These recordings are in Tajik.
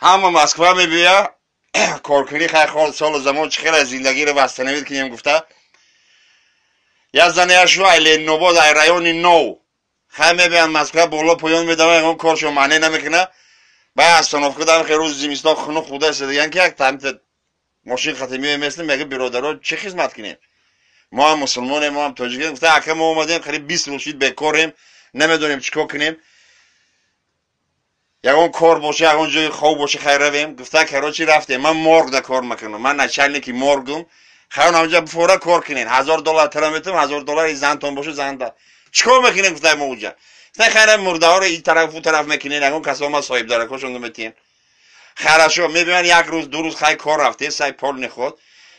Ҳама Москва мебия, коркунӣ хай солу замон чӣ хела зиндагиро восстановить кунем гуфта. Як зане яшу ай Ленинобод, ай райони Нов. Хай мебиян Москва, боло поён медаван, ягон коршо маъне намекуна. Баъд остановка дам хе рӯзи зимистон хунук худа истодаgan ки як тамта мошин хати меоместем, мега: «Биродаро, чӣ хизмат кунем? Мо ҳам мусулмонем, мо ҳам тоҷикем». Гуфта: «Ака, мо омадем, қариб 20 рӯз шид, бекорем, намедонем чӣ кор кунем. Ягон кор боше, ягон ҷои хоб боше, хай равем». Гуфта: «Короче, рафтем, ман моргда кор мекунам, ман начальники моргум. Хайр, ҳамҷа фора кор кунен, 1000 доллар тара метам, 1000 доллари зантон боше, занда чӣ кор мекунем?» Гуфта: «Мо уҷа, гуфта, хайр, мурдаҳоро и тараф, у тараф мекунен, ягон касома соҳибдаракошон метиҳем». Хорошо, мебинан, як рӯз, 2 рӯз хай кор рафте, сай пол неход.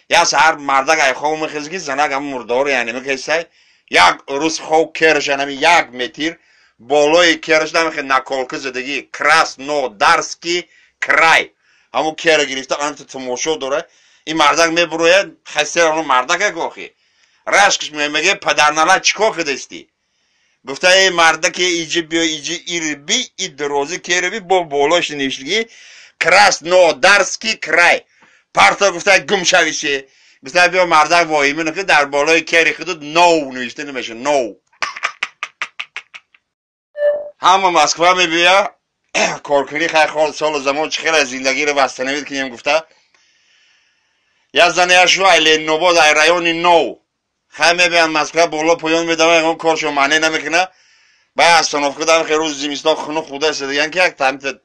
Як саҳар мардак ай хоб мехези, ки занак ҳам мурдаҳоро яъне мекесай, як рӯз хоб керашан ҳами як метр болои кераш намехе наколка задагӣ «Краснодарский край». Ҳамун кера гирифта, анта тамошо дора. Ин мардак мебурояд, хасера мардака гохи рашкш меге: «Падарнала, чӣ кор кардастӣ?» Гуфта: «Эй мардаке, иҷи биё, иҷи ирби и дрози кераби бо болош навиштагӣ «Краснодарский край». Парто». Гуфта: «Гум шавише». Гуфта: «Биё, мардак, воҳима ки дар болои кери худу ноу навишта намеша ноу». Ҳама Москва мебия, коркунӣ хай солу замон чӣ хела зиндагиро восстановить кунем гуфта. Як зане яшу ай Ленинобод, ай райони Нов. Хай мебиян Москва, боло поён медаван, ягон коршо маъне намекуна. Баъд остановка дам хе рӯзи зимистон хунук худа истодаgan ки як тамта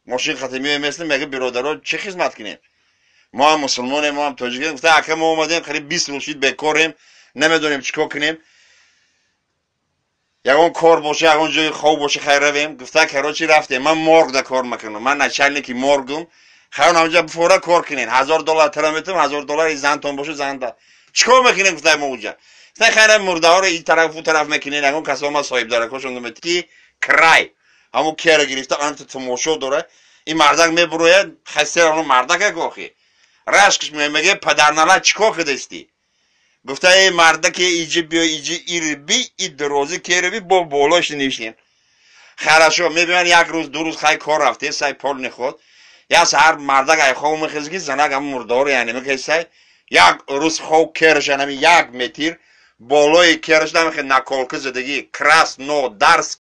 мошин хати меоместем, мега: «Биродаро, чӣ хизмат кунем? Мо ҳам мусулмонем, мо ҳам тоҷикем». Гуфта: «Ака, мо омадем, қариб 20 рӯз шид, бекорем, намедонем чӣ кор кунем. Ягон кор боше, ягон ҷои хоб боше, хай равем». Гуфта: «Короче, рафтем, ман моргда кор мекунам, ман начальники моргум. Хайр, ҳамҷа фора кор кунен, 1000 доллар тара метам, 1000 доллари зантон боше, занда чӣ кор мекунем?» Гуфта: «Мо уҷа, гуфта, хайр, мурдаҳоро и тараф, у тараф мекунен, ягон касома соҳибдаракошон ки край». Ҳамун кера гирифта, анта тамошо дора. Ин мардак мебурояд, хасера мардака гохи рашкш меге: «Падарнала, чӣ кор кардастӣ?» Гуфта: «Эй мардаке, иҷи биё, иҷи ирби и дрози кераби бо болош навиштем». Хорошо, мебинан, як рӯз, 2 рӯз хай кор рафте, сай пол неход. Як саҳар мардак ай хоб мехези, ки занак ҳам мурдаҳоро яъне мекесай, як рӯз хоб керашан ҳами як метр болои кераш намехе наколка задагӣ «Краснодарский».